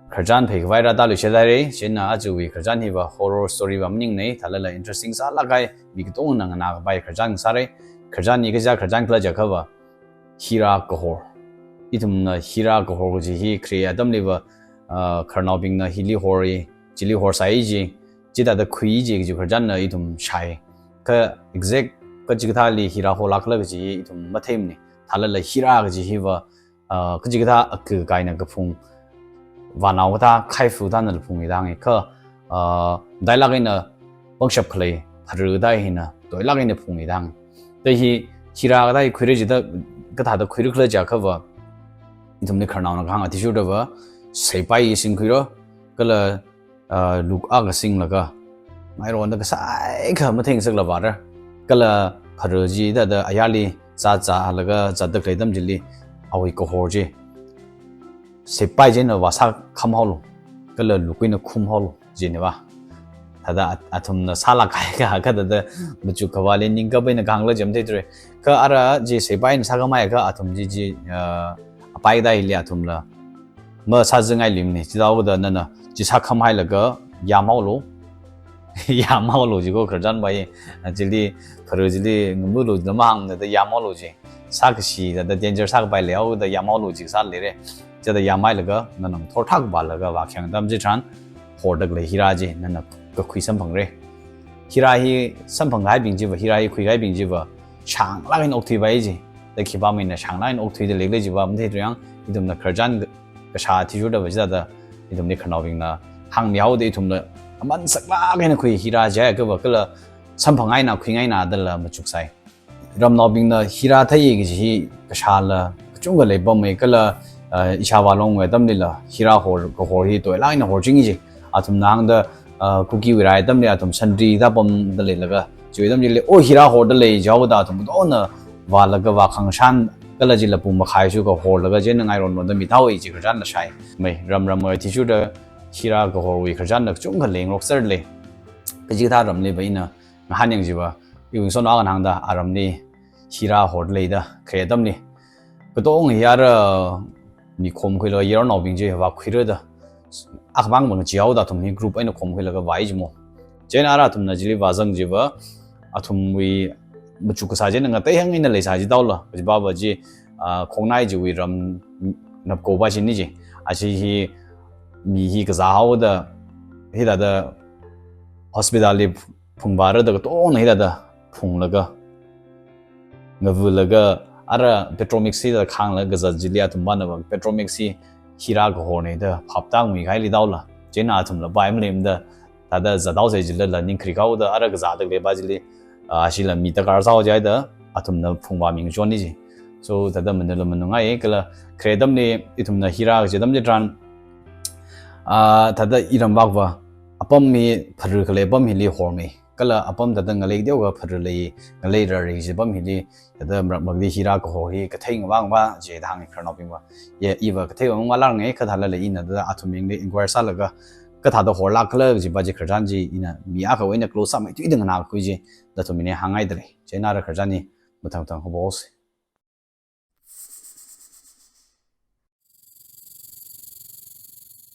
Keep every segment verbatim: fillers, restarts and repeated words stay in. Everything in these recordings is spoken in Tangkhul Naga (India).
Khararchan pheikhavai rāda luishithaira, chieina ajawui khararchan hiva horror story va maningnei, thālala interesting sālāk kahai, mi katongana nganākapai khararchan sāra. Khararchan hi kaja khararchan khala jiakhava, hira kahor. Ithumna hira kahor kaji hi khare atamliva, ah, khararnaobingna hili hora, chili horsai ji, chithāda khui ji kaji khararchanna ithum shāi. Kha exact kachikathāli hira horlākhala kaji hi ithum matheimanei. Thālala hira kaji hiva, ah, kachikathā akakaina kaphung, vānao kathā, khaifu thānala phungki da hānga. Kha, ah, matailāk eina pangshap khalei phara kathā hina toilāk eina phungki da hānga. Thāda hi hira kathā hi khuira jida, kathāda khuira khala jiakhava, ithumli khararnaona kahāng athishurdava, seipai singkhuira, kala, ah, luk akha singlaga, ngaironda kasai kha matheng saklāk vāra. Kala phara chi thāda ayarli zāzālaga zatda khalei atam chili, awui kahor chi seipai china vāsā kham haolu, kala luk eina khum haolu jinei va. Thāda at-, athumna sālāk kahai kha, kha thāda machuk khavāli ningkap eina kahāngla jam theithura. Kha ara chi seipaina sākhamei kha athum chi chi, ah, apai kathā hili athumla masāzangngai leimanei, chithāhaoda nana chi sākhamhailaga yam haolu. Yam haolu ji ko khararchan va hi, ah, chili, phara chili ngamulu da mahāngna da yam haolu ji. Sākashi da, da danger sākapai leihaoda yam haolu ji sāleira. Chithāda yamhailaga, nana ngathor thak vālaga vākhayang atam chitharan, horda khalei hira chi nana kakhui samphangra. Hira hi samphangkahaibing chiva, hira hi khuikahaibing chiva, shānglāk eina okthuipai ji. Da khipā mina shānglāk eina okthuida leikhala jiva matheithura yang, ithumna khararchan kashā athishurdava chithāda, ithumli khararnaobingna hāngmihaoda ithumla aman saklāk eina khui hira jiakhava kala samphangngaina khuingaina dala machuksai. Ramnaobingna hira theiya kaji hi kashāla kachungkha leipamma kala, ah, ishāvā Longwui atamlila hira hor, kahor hi toilāk eina horching ji. Athumna hāngda, ah, Kukiwui rai atamli athum santri thā pamda leilaga, chiwui atam chili, o hira horda lei jihaoda athum katongana vālaga vākhangshan kala chila pung makhai shuka horlaga chieina ngaironronda mithao ji khararchanla shāi. Mai, ram ramwui athishurda hira kahorwui khararchanla kachungkha leingarok sālei. Kachikathā ramliva ina ngahānyang jiva, iwui ngasotnao akhana hāngda, aramli hira horda leida, khare atamli. Katong hi ara mi khomkhuilaga yarnaobing chi vākhuira da, akhamang bang chihaoda athum hi group eina khomkhuilaga vāi ji mo. Chieina ara athumna chili vāzang jiva, athumwui machuk kasā china ngateihāng eina leisā ji taola. Kajipava chi, ah, khongnai chiwui ram napko pa chinei ji. Ashi hi mi hi kazāhaoda, hithāda hospital li phungvāra da katongna hithāda phunglaga, ngavulaga, ara petromix hithāda khānglaga kazat chili athum pānava petromix hi hira kahornei da phaptāngui kahaili taola. Chieina athumla pai maleimada, thāda zathaosei jilala ningkhari kahaoda ara kazāda khalei pa chili, ah, ashila mi takar sāhao jihaida athumna phungvāmi ngachonnei ji. So thāda manula manungai kala khare atamli ithumna hira kaji atam chitharan, ah, thāda iramvakva apam hi phara khalei apam hili hormei. Kala apam thāda ngalei teokha phara lei, ngalei rarei kaji apam hili, thāda marak marakli hira kahor hi kathei ngavāngva jida hānga khararnaobingva. Ya, iva kathei ngavāngarānga, kha thālala ina thāda athumbingli inquire sālaga, kathāda horlākkhala kajipa chi khararchan chi ina mi akhawui eina close sāmeithuida nganākhui ji, nathum mina hāngngaidalei. Chieina ara khararchan hi mathang thang haophoksa.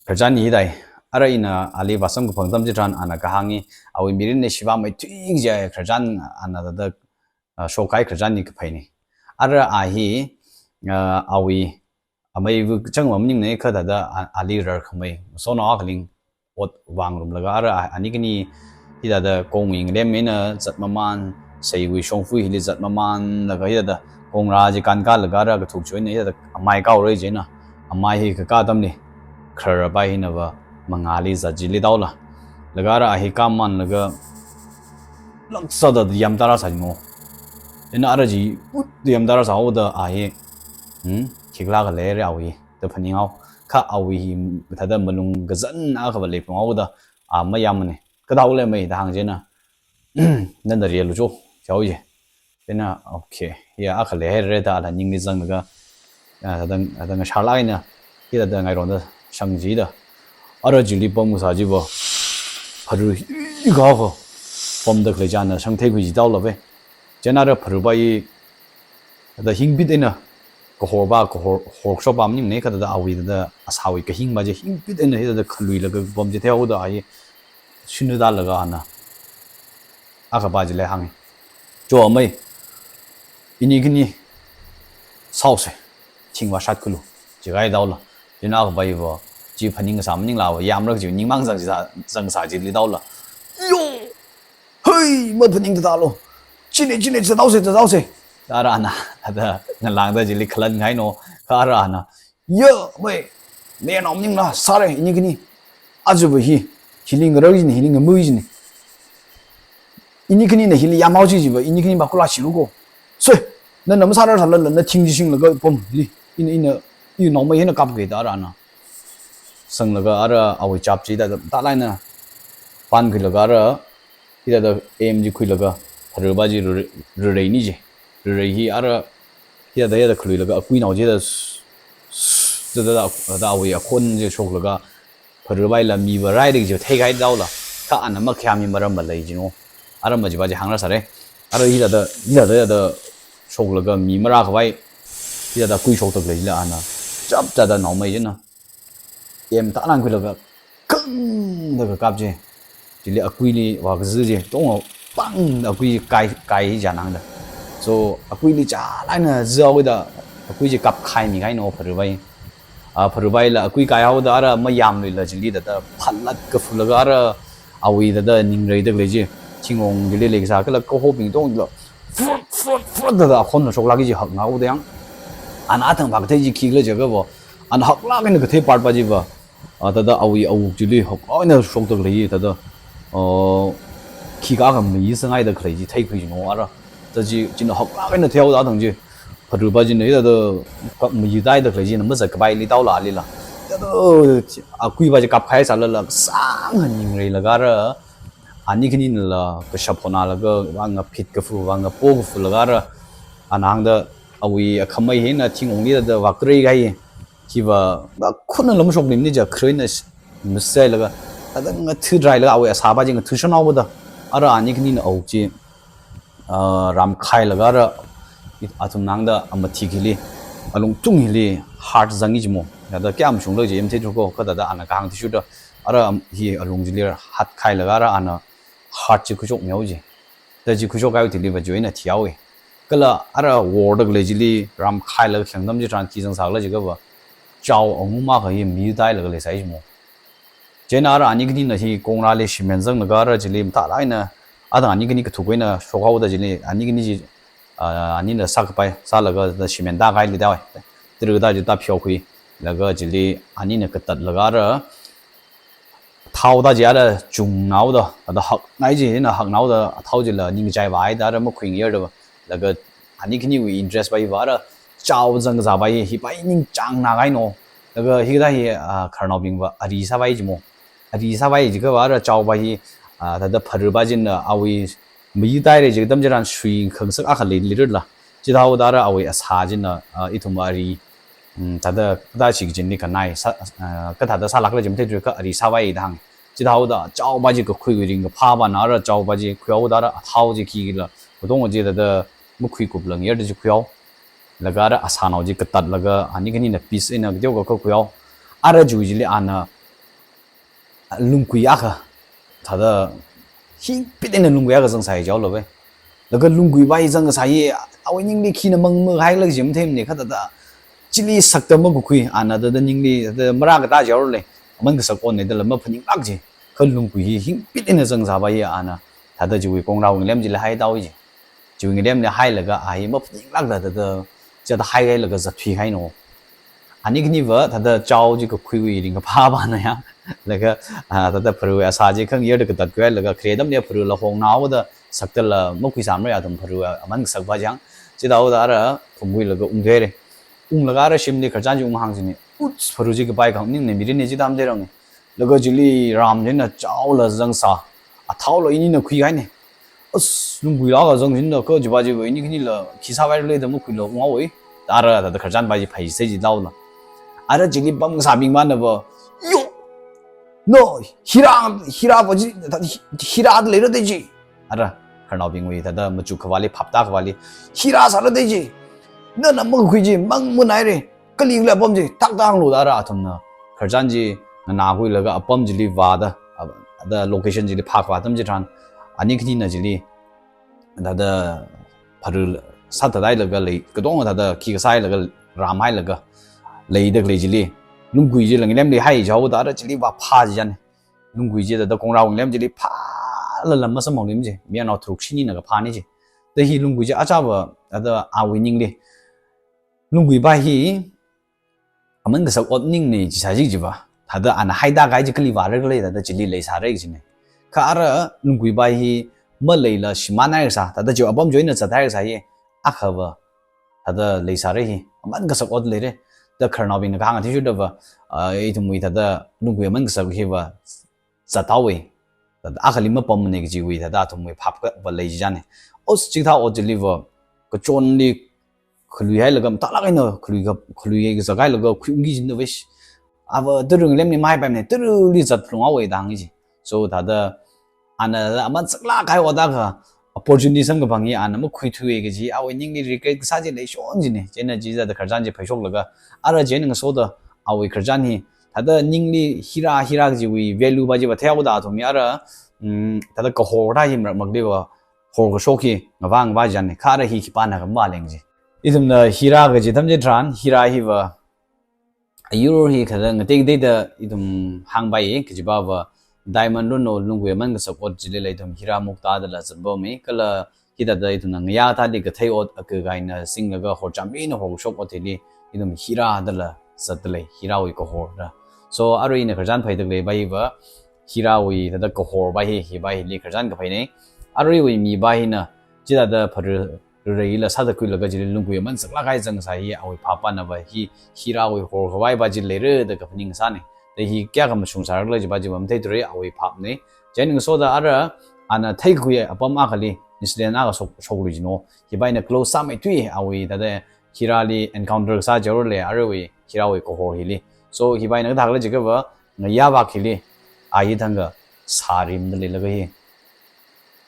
Khararchan hi dai, ara ina ali vāsamkaphang atam chitharan ana kahāng hi, awui mirinli shivāmeithui jiya khararchan ana thāda, ah, shokkahai khararchan hi kapheinei. Ara a hi, ah, awui ameiva chang va maningnei kha thāda a-, ali rarkhamei, ngasotnao akhaling ot vāngarumlaga ara a-, ani khani hithāda kongwui ngalem eina zat mamān, seiwui shongfa hili zat mamānlaga hithāda kongra chi kānkālaga ara kathuk chiwui eina hithāda amai kaora chieina, amai hi kakā atamli khararpa hinava mangāli zat chili taola. Laga ara a hi kāmamānlaga laksāda yamtārāsā ji mo. Chieina ara chi ut yamtārāsāhaoda a hi, hmm, khikhalā khalei re awui da phaninghao. Kha awui hi thāda malung kazan akhava leiphunghaoda a mayammanei. Kathāhaole mei da hāng chieina, nana rialu cho, jihaowa ji. Chieina, okay, ya akha leihaira da ala ningli zanglaga, ah, thāda, thāda ngasharlāk eina, hithāda ngaironda shang jida. Ara chili pamkasā chiva, phara hi kakha pamda khalei china shangtheikhui ji taola ve. Chieina ara phara pa hi, thāda hingbit eina kahor ba, kahor, hor shop ba maningmana, kha thāda awui thāda asāwui kahing ba chi hingpit eina hithāda khaluilaga pam chi theihaoda ai, shinu dalaga ana akhapa chili hānga. Cho amei, ini khani sāose, thing vāshat khalu, jihaida haola. Chieina akhapa hiva chi phaning kasā maningla va, yamrak chi ningmang zangsā, zangsā chili da haola. Yo! Hei, maphaning thāda lo. Chine, chine, thāda haose, thāda haose. Thāda ana, thāda ngalāngda chili khalan haino, thāda ana. Yo, mei, meinao maningla sāra, ini khani. Aja va hi, hili ngarai jin, hili ngamui jin. Ini khanina hili yamhao chi chi va, ini khani ba kula shilu ko. Soi, nana masārar sālala, na thing chi shinglaga pam li. Ina, ina, inaomei hina kapkei thāda ana. Sanglaga ara awui chap chi thāda, thāda lei na. Pan khuilaga ara, hithāda aim chi khuilaga, phareba chi rere, rere ni chi. Rere hi ara, hithāda, hithāda khaluilaga akuinao chi thāda, s-, s-, thāda, thāda, thāda awui akhon chi shoklaga, pharebaila mi va rai rik chi theikahai da haola. Kha ana makhayāmi maram malei jino. Aram ma chiva chi hāngra sāra. Ara hithāda, hithāda, hithāda shoklaga mi marākhavai, hithāda kui shoktak leila ana. Chapchāda naomei china aim thāda langkhuilaga, kang da kakap chi. Chili akuili vākazi chi, tong pang da akui kai, kai chānangda. So, akuili chālāk eina zihaoda, akui chi kapkhaimi kahaino phareba hi. A, pharebaila akui kaihaoda ara mayamluila chili thāda phalat kafulaga ara awui thāda ningreida khalei chi. Thingong chili leikasā kala kahobing tongla. Frut, frut, frut thāda akhon shoklāki chi hakngaoda yang. Ana athang va kathei chi khikhala jiakha va. Ana haklāk eina kathei part pa chi va. A, thāda awui awuk chili haklāk eina shoktak lei thāda, a, khikha kha mayi sangaida khalei chi theikhui jino ara. Thāda chi, china haklāk eina theihaoda thang chi. Phareba china hithāda ka mayi taida khalei china mazat kapaili da haola lila. Thāda akui pa chi kapkhai sālala, sāngha ningreilaga ara. Ani khaninala, kashap honalaga, vāngaphit kafu, vāngapo kafulaga ara. Ana hāngda awui akhamei hina thingongli thāda vākharei kahai. Hiva, ba khunna lam shoklim ni ja kharei na s-, masailaga, thāda ngathu drailaga awui asā pa chi ngathu shanaoda. Ara ani khanina awuk chi, ah, ramkhailaga ara, i-, athumna hāngda amathik hili, alungtung hili, heart zangi jimo. Thāda kayākha mashungla chi, em the truko, kha thāda ana kahāng thishuda. Ara am-, hi alung chili hatkhailaga ara ana heart chi khuishokmihaowa chi. Thāda chi khuishokkahai thili va chiwui eina thihaowa. Kala ara worda khalei chili ramkhailaga khangdam chitharan khi zangsākhala jiakha va. Chao angum akha hi mi tailaga leisai jimo. Chieina ara ani khanina hi kongrāli shimān zanglaga ara chili mathālāk eina, athang ani khani kathukwui eina shokhaoda chili, ani khani chi, ah, anina sākapai, sālaga thāda shimān tākahaili da haowa. Tiri thāda chi thāda pheokhuilaga chili anina katatlaga ara, thao thāda chi ara chungnaoda, thāda hakngai chi, ina haknaoda, thao chila ningkachai vāhaida ara makhuingairda va. Laga ani khaniwui interest pa hiva ara chao zangkazā pa hi, hi pa hi ningchāngna kahaino. Laga hithāda hi, ah, khararnaobing va ari sāvai jimo. Ari sāvai jiakha va ara chao pa hi, ah, thāda phareba china awui mayi taira chi katam chitharan shui khangasak akha lei, leirala. Chithāhaoda ara awui asā china, ah, ithum ari, mm, thāda, thāda shikachinli kanai, sā, ah, kathāda sālākla chi matheithuakha ari sāvai da hānga. Chithāhaoda chao pa chi kakhuiwui ringkaphā pana ara chao pa chi khuihaoda ara athao chi khikhala, katonga chi thāda makhuikup lāngairda chi khuihao. Laga ara asānao chi katatlaga ani khanina piece eina kateokha khuihao. Ara chiwui chili ana lungkui akha, thāda hingpit eina lungkui akha zangsai jihaola ve. Laga lungkui pa hi zangsai, awui ningli khina mang makahaila chi matheimana kha thāda chili sakta makakhui, ana thāda ningli thāda marākatā jihaorale, aman kasak onne dala maphaninglāk chi. Kha lungkui hi hingpit eina zangsā pa hi ana, thāda chiwui kongrāwui ngalem chili haida haowa chi. Chiwui ngalemli hailaga a hi maphaninglākla thāda, chithāda haihailaga zatthui kahaino. Ani khani va thāda chao chi kakhuiwui ringkaphā pana ya. Laga, ah, thāda pharewui asā chi khangairda katatkhuihailaga khare atamli pharela hongnaoda sakdala makhuisāmara athum pharewui aman kasak pa chang. Chithāhaoda ara phungkhuilaga ungthuira. Unglaga ara shimli khararchan chi unghāng china. Uts, pharu chi kapai khanganing ne mirin ne chithā matheiranga. Laga chili ram china chaola zangsā. Athaola inina khuikahaina. As, lungkuila kazang china kha chipa chipa ini khanila khi sāvairale da makhuila unghaowa. Ara thāda khararchan pa chi phaisai chi thāhaola. Ara chili pamkasābing mana va, yo! No, hira, hira pa chi, hira leira de chi. Ara, khararnaobingwui thāda machuk khavāli, phaptā khavāli, hira sāra de chi. Nana makakhui chi, mang munaire. Kali kala apam chi, tak tanglu da ara athumna. Khararchan chi, nganākhuilaga apam chili vāda, a, da location chili phākvā atam chitharan, ani khanina chili, thāda pharu sāthathailaga lei, katonga thāda khi kasāhailaga, rāmhailaga, leida khalei chili, lungkui chila ngalemli haichaoda ara chili vāphā chi chān. Lungkui chi thāda kongrao ngalem chili phālala masamphangluimana chi, mi anao tharuk shinina kaphāna chi. Da hi lungkui chi achāva, thāda awui ningli. Lungkuiva hi, aman kasak ot maningmana chi sāsi chiva. Thāda ana haida kahai chi kali vāra khala thāda chili leisāra kajina. Kha ara lungkuiva hi maleila shimānhai kasā, thāda chiwui apam chi eina zatthai kasā hi, akhava, thāda leisāra hi, aman kasak ot leira. Da khararnaobingna kahāng athishurdava, ah, ithumwui thāda lungkui aman kasak hiva, zathaowa. Thāda akhali mapammana kajiwui, thāda athumwui phap kava lei chi chāna. Os chikathā ot chiliva, kachonli khaluihailaga, matailāk eina khalui ka, khalui kazak hailaga, khuiungki jindava. Ava tara ngalemli mahaipaimana, tarali zatphalunghaowa da hānga chi. So, thāda, ana aman saklāk kahai ot akha, opportunity samkaphang hi, ana makhuithuwa kaji, awui ningli regret kasā chi leishon china, chieina chi thāda khararchan chi phaishoklaga, ara chieina ngasoda, awui khararchan hi, thāda ningli hira, hira kajiwui value va chiva theihaoda athum hi ara, mm, thāda kahor thā hi marak marakliva, horkashok hi, ngavā ngavā chāna, kha ara hi khipāna khamavā leng chi. Ithumna hira kaji atam chitharan, hira hiva, ayur hi khala ngatei ngateida ithum hāngpai, kajipava, diamond runo lungkui aman kasak ot chilila ithum hira mukta dala zatpama, kala hithāda ithumna ngayā thāli kathei ot akha kahaina singlaga horchamrina horkashok ot hili ithum hira dala zatdalei, hirawui kahor da. So, arui ina khararchan phaida khaleiva hiva, hirawui thāda kahorva hi, hiva hili khararchan kaphaina. Aruiwui miva hina, chithāda pharu, rarei hila sāda khuilaga chili lungkui aman saklāk kahai zangsā hi awui phap eina va hi, hirawui horkhavaiva chi leira da kaphaning sāna. Da hi kayākha mashung sāra khala chiva chiva matheithura, awui phapna. Chieina ngasoda ara, ana theikakhui apam akhali, incident akha shok, shoklui jino. Hiva eina close sāmeithui awui, thāda hirali encounter kasā chaorale, aruiwui, hirawui kahor hili. So, hiva eina kathā khala jiakhava, ngayā vak hili, a hi thangkha sā rimda leilaga hi.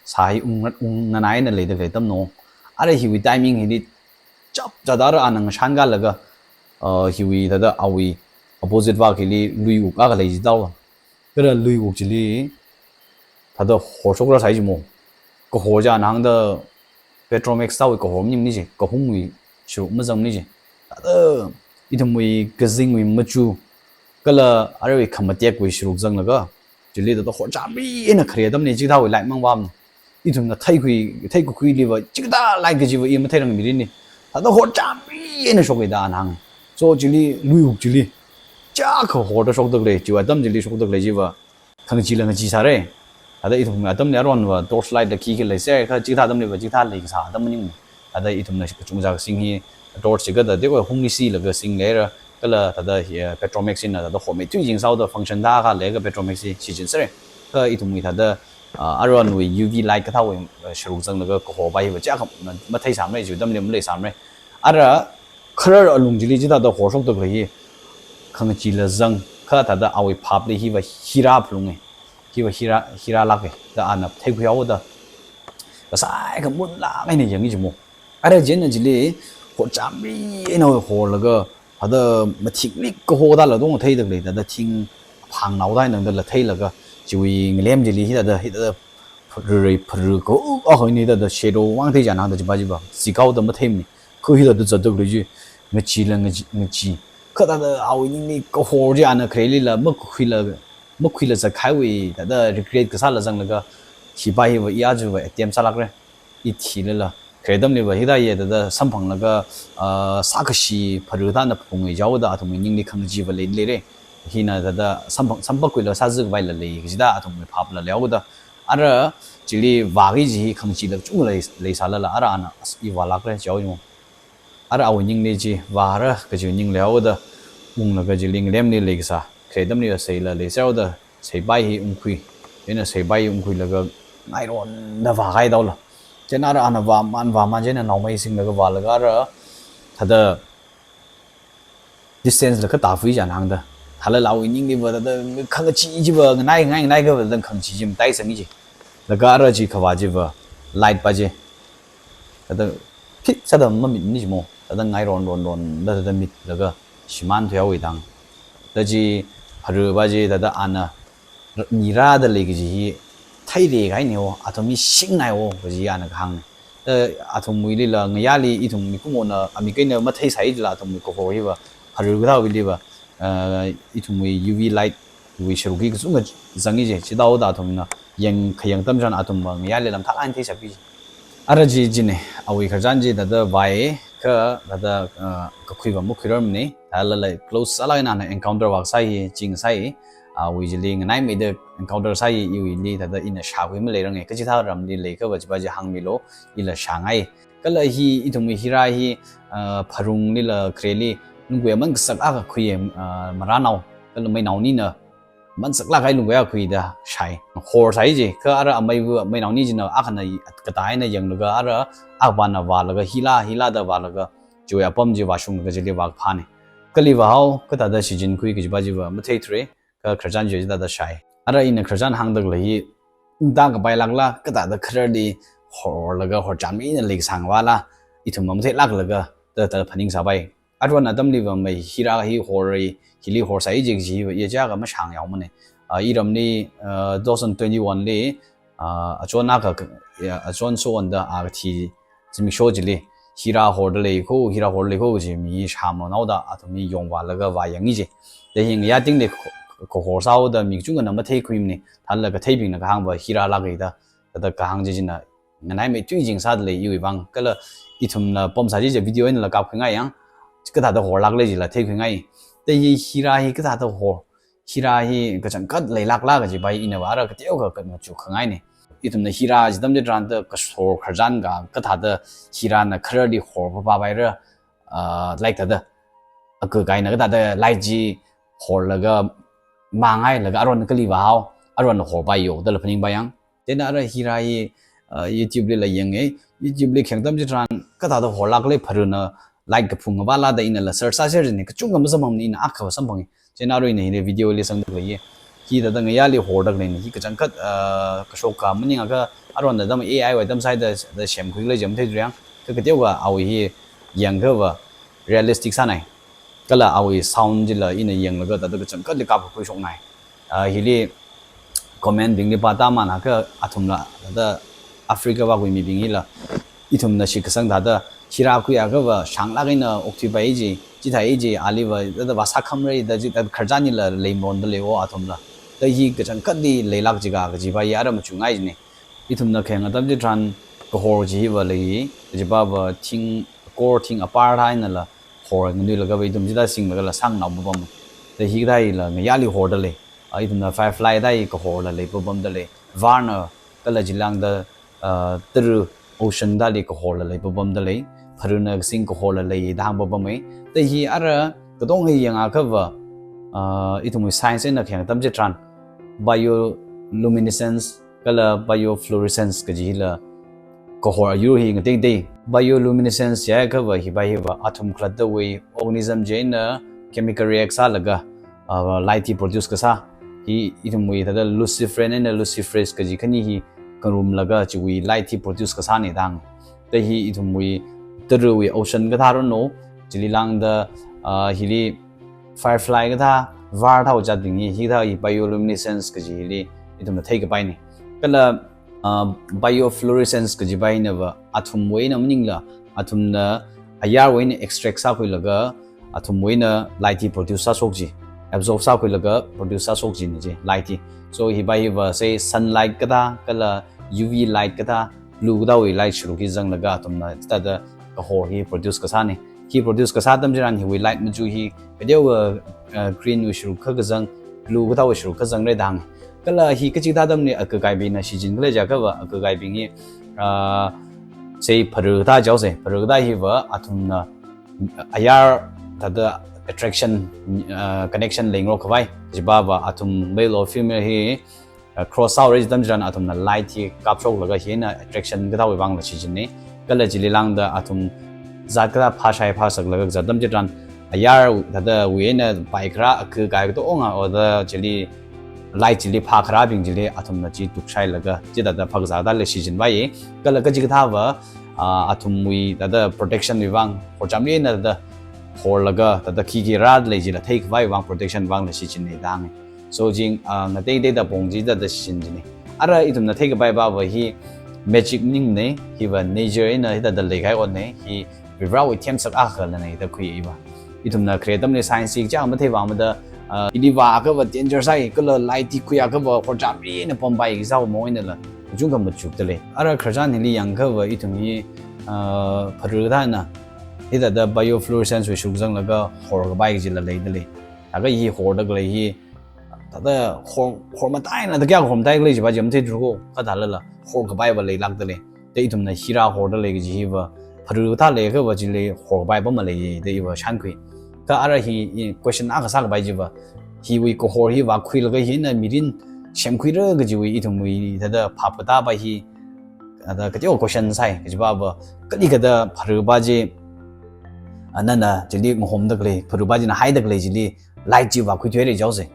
Sā hi ung, ungna eina leida khalei atamna. Ara hiwui timing hili, chapchāda ara ana ngashan kalaga, uh, hiwui thāda awui opposite vak hili lui wuk akha lei jithaowa. Kala lui wuk chili, thāda horshok rāsai chi mo. Kahor chi ana hāngda Petromax thāwui kahor maningmana chi, kahungwui sharuk mazangmana chi. Thāda ithumwui kazingwui machu, kala aruiwui khamatekwui sharuk zanglaga, chili thāda horchamri eina khare atamna, chikathāwui light mang vāmana. Ithumna theikhui, theikakhuiliva, chikathā light kajiva i matheirangmirinna. Thāda horchamri eina shoka da ana hānga. So chili, lui wuk chili, chiyākha horda shokda khalei, chiwui atam chili shokda khalei chiva, khangachila ngachee sāra. Thāda ithum atamli aruiva torch light la khikhi leisai, kha chikathā atamliva chikathā leikasā atam maningmana. Thāda ithumna kachungkha kasing hi torch chi kathāda, deko hungli silaga singleira, kala thāda hi, eh, Petromax hina thāda hormeithui jingsāhaoda function thākha leilaga Petromax hi shichin sāra. Kha ithumwui thāda, ah, aruiwui U V light kathāwui, eh, sharuk zanglaga kahorva hiva chiyākha ma, matheisāmara, chiwui atamli maleisāmara. Ara kharar alung chili chithāda horshokda khalei hi, khangachila zang, kha thāda awui phapli hiva hira phalunga, hiva hira, hira lāka da ana theikhuihaoda, kasai khamunlāk eina yanga chi mo. Ara chieina chili horchamri eina horlaga, thāda mathingli kahor thāla tongtheida khalei, thāda thing phangnao thānangdala theilaga, chiwui ngalem chili hithāda, hithāda pharu, pharu kahak akha eina hithāda shadow mang thei chānangda chiva chiva, zikhaoda matheimana. Kha hithāda zatda khalei chi, ngacheela ngachee, ngachee. Kha thāda awui ningli kahor chi ana kharelila makhuila, makhuila zatkahaiwui, thāda regret kasāla zanglaga, hiva hiva i aja va attempt sālākra. I thilala, khare atamliva hithāda ye thāda samphanglaga, ah, sākashi pharu thāna phungi jihaoda athumwui ningli khangacheeva lei, leira. Hina thāda samphang, samphangkhuilaga sāzakvaila lei kajida athumwui phapla leihaoda. Ara chili vāki kaji hi khangacheela kachungkha lei, leisālala, ara ana as i vālākra jihaowa mo. Ara awui ningli chi vāra kaji ning leihaoda, unglaga chili ngalemli leikasā, khare atamli seila leisāhaoda, seipai hi ungkhui, eina seipai hi ungkhuilaga ngaironda vākahai thaola. Chieina ara ana vāman, vāman chieina naomei singlaga vālaga ara thāda distance la katāfui chānangda. Thālala awui ningliva thāda khangachee chiva, nganai, nganai, nganai kava thāda khangachee chi mataisanga chi. Laga ara chi kavā chiva, light va chi. Thāda phit sāda mamitmana chi mo. thāda ngai ron ron ron da thāda mitlaga shimān thuihaowa dang. Thāda chi pharuva chi thāda ana r-, mirāda lei kaji hi theire kahaina o, athum hi shingnai o kaji ana kahāngna. Thāda athumwuilila ngayāli ithum mikumona, amik eina matheisai jila athumwui kahor hiva, pharu kathāwuiliva, ah, ithumwui U V light wui sharuk hi kachungkha zangi je, chithāhaoda athumna yang khayang atam chitharan athumva ngayāli lamthak eina theisāpi je. Ara chi china, awui khararchan chi thāda vai, kha thāda, ah, kakhuiva makhuirarmana, thālala close sālāk eina ana encounter vākasā hi, chi ngasā hi, awui chili nganaimeida encounter sā hi, iwuili thāda ina shākhui maleiranga, kachithā ramli leikhava chiva chi hāngmilu, ila shāngai. Kala hi, ithumwui hira hi, ah, pharunglila khareli lungkui aman kasak akha khui, ah, marānao, kala meinaonina, man saklāk eina lungkui akha khuida shāi. Horsai je, kha ara ameiva, meinaoni china akhana i-, katā eina yanglaga ara, akhapana vālaga hila, hilada vālaga, chiwui apam chi vāshunglaga chili vākaphāna. Kali vāhao, kathāda shichinkhui kajiva chiva matheithura, kha khararchan chi chithāda shāi. Ara ina khararchan hāngda khalei hi, ungda kapailākla, kathāda khareli horlaga horchamina leisangvala, ithum matheilāklaga, thāda phaningsāpai. Aruihon atamliva mei hira hi horra, hili horsai je kaji hiva, iya chiyākha mashāngyao mana. Ah, iramli, ah, two thousand twenty-one li, ah, achon akha, ya, achon sowonda, ah, kathi zimiksho chili, hira horda lei kho, hira horda lei kho kaji mi shāmlo naoda, athum hi yongvālaga vāyangi je. Thāda hi ngayā tingli kho-, kho-, horsāhaoda mi kachungkhana matheikhuimana, thālala katheibingna kahāngva hiralāka da, thāda kahāng chi china, nganaimei tui jingsāda lei iwui vang, kala ithumla pamsā chi je video einala kapkhuingai yang, kathāda horlākla chila theikhuingai. Thāda hi hira hi kathāda hor, hira hi kachangkhat leilākla kajiva inava ara kateokha khamachuk khangaina. Ithumna hira chi atam chitharan thāda kashor khararchan ka, kathāda hirana khareli hor papāpaira, ah, like thāda, akha kahaina kathāda light chi horlaga, mangailaga aruihon kali vāhao, aruihon horpaiyo, dala phaningpai yang. Chieina ara hira hi, ah, YouTube lila yanga, YouTube li khayang atam chitharan, kathāda horlākla pharuna light kaphung ngavāla da inala search sāser jina, kachungkha masamphangmana, ina akhava samphanga. Chieina aruina hili video li sangda khalei hi. Hithāda ngayāli horda khaleina, hi kachangkhat, ah, kashok ka maningakha aruihon atam A I wui atam sāhaida, da semkhuikhala jam theidriang, kha kateokha awui hi yangkhava realistic sānai. Kala awui sound chila ina yanglaga thāda kachangkhatli kapkakhui shoknai. Ah, hili comment bingli pāda mana kha athumla, thāda Africa vākhui mibing hila, ithumna shitkasang thāda hira khuiakhava shānglāk eina okthuipai ji, chithāi ji, aliva thāda vāsākhamra da chi, thāda khararchan hila leimaronda lei o athumla. Thāda hi kachangkhatli leilāk jiakha kajiva hi ara machukngai jina. Ithumna khayang atam chitharan kahor chi hiva lei, kajivava thing, kor thing apar thā einala hor nganuilagava ithum chithā singlagala sāngnao papam. Thāda hikathā hila ngayāli horda lei. Ah, ithumna firefly thā hi kahorla lei papamda lei. Varna kala chilāngda, ah, tara ocean thāli kahorla lei papamda lei. Pharuna kasing kahorla lei da hāng papamai. Thāda hi ara katonga hi yangakhava, ah, ithumwui science eina khayang atam chitharan bioluminescence kala biofluorescence kaji hila kahor ayur hi ngateitei. Bioluminescence jiakhava hiva hiva athum khalattawui organism china chemical react sālaga, ah, light hi produce kasā. Hi ithumwui thāda luciferin eina luciferase kaji khani hi kangarumlaga chiwui light hi produce kasāna dang. Thāda hi ithumwui tarawui ocean kathā ranu, chili lāngda, ah, hili firefly kathā, var thāwui jatbing hi, hithā hi bioluminescence kaji hili ithumna theikapaina. Kala, ah, biofluorescence kajiva inava athumwui eina maningla, athumna ayarwui eina extract sākhuilaga, athumwui eina light hi produce sāshok ji, absorb sākhuilaga produce sāshok jina ji, light hi. So hiva hiva say sunlight kathā, kala U V light kathā, blue kathāwui light sharuk hi zanglaga athumna thāda kahor hi produce kasāna. Hi produce kasā atam chitharan hiwui light machu hi kateokha, uh, green wui sharuk kha kazang, blue kathāwui sharuk kha zangra dang. Kala hi kachikathā atamli akha kahaibingna shichinkhala jiakhava akha kahaibing hi, uh, say pharu kathā jihaosa, pharu kathā hiva athumna ayar thāda attraction, uh, connection leingarok khavai. Chivava athum male or female hi, uh, cross sāhaora ji atam chitharan athumna light hi kapshoklaga hina attraction kathāwui vangla shichinna. Kala chili lāngda athum zat kathā phāshai phāsaklaga kazat atam chitharan ayar thādawui eina paikharā akha kahai katonga oda chili light chili phākharābing chili athumna chi tukshailaga chithāda phākazā thāla shichinpai. Kala kachikathāva Ah, athumwui thāda protection wui vang, horchamrina thāda horlaga, thāda khikhi rāda lei chila theikhavai vang protection vangla shichinna da hānga. So jing, ah, ngateiteida pongchi thāda shichin china. Ara ithumna theikhavai pava hi magic maningmana, hiva nature eina hithāda leikahai otna, hi Varivarāwui themsak akhala na da khui iva. Ithumna khare atamli science hi chang mathei vang mada, ah, ili vāakhava danger sai, kala light hi khuiakhava horchamrina pampai kasā maong einala, kachungkha machukda lei. Ara khararchan hili yangkhava ithum hi, ah, pharu thāna, hithāda biofluorescence wui shokzanglaga horkapai kajila leida lei. Laga hi horda khalei hi, thāda hor, hor mataina da kayākha hor matai khalei chiva chi matheithura ko, kathālala horkapaiva leilākda lei. Da ithumna hira horda lei kaji hiva, pharu thā leiakhava chili horkapai pam malei da iva shānkhui. Kha ara hi, i question akha sākapai chiva, hiwui kahor hi vākhuilaga hina mirin semkhuira kajiwui ithumwui thāda phap katā pa hi, thāda kateo question sai, kajiva va, kali kathāda pharu pa chi, ah, nana chili ngahomda khalei, pharu pa china haida khalei chili light chi vākhuithuira jihaosa.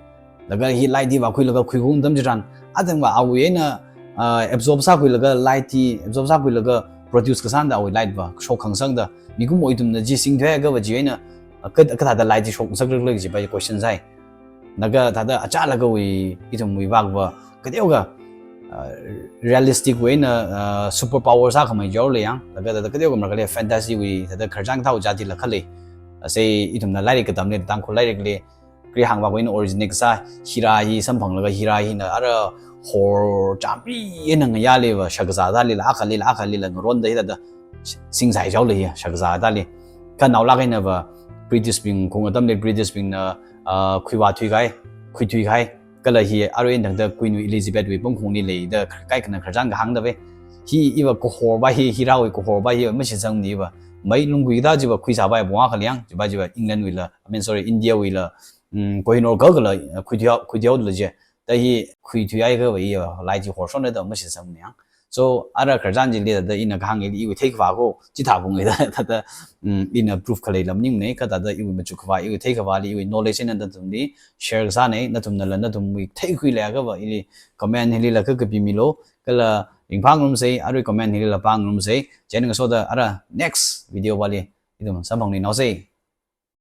Laga hi light hi vākhuilaga khuiung atam chitharan, athangva awui eina, ah, absorb sākhuilaga light hi, absorb sākhuilaga produce kasāna da awui light va, shok khangasakda, mikumo ithumna chi singthuiakhava chi eina, ah, ka, kathāda light chi shokngasakra khala kajipa question sai. Laga thāda achālakha wui, ithumwui vākva, kateokha, ah, realistic wui eina, ah, super power sākhamei jihaola yang, laga thāda kateokha marākhali fantasy wui, thāda khararchan kathā jatila khalei. Asei ithumna lairik katamli, Tangkhul lairikli, kri hāngvāwui eina originate kasā, hira hi samphanglaga hira hina ara horchamrina ngayāliva, shakazā thālila, akhalila, akhalila ngaronda hithāda singsai jihaola hi, shakazā thāli. Kha naolāk einava, British bing khaung atamli British bingna, ah, khuivāthuikahai, khuithuikahai, kala hi arui eina tangda Queen wui Elizabeth wui pamkhongli leida kaikhana khararchan kahāngda ve. Hi iva kahor pa hi, hirawui kahor pa hi mashitsangmana iva. Mei lunggui kathā chiva khuisāpai pong akha lei yang, chiva chiva England wuila, I mean, sorry, India wuila, mm, Kohinoor kakala, eh, khuithui, khuithuihaoda lei chi. Da hi khuithuiakhava iva light chi horshonna da mashitsangmana yang. So, ara khararchan chili thāda ina kahāng hili iwui theikhavā ko, chithā pong da, thāda, mm, ina proof khaleila maningmana, kha thāda iwui machukkhavā, iwui theikhavāli, iwui knowledge eina nathumli share kasāna, nathumnala nathumwui theikhui leiakhava ili comment hilila kakapimilu, kala ringphāngarumsa, arui comment hilila pāngarumsa, chieina ngasoda ara next video pali ithum samphangluinaosa.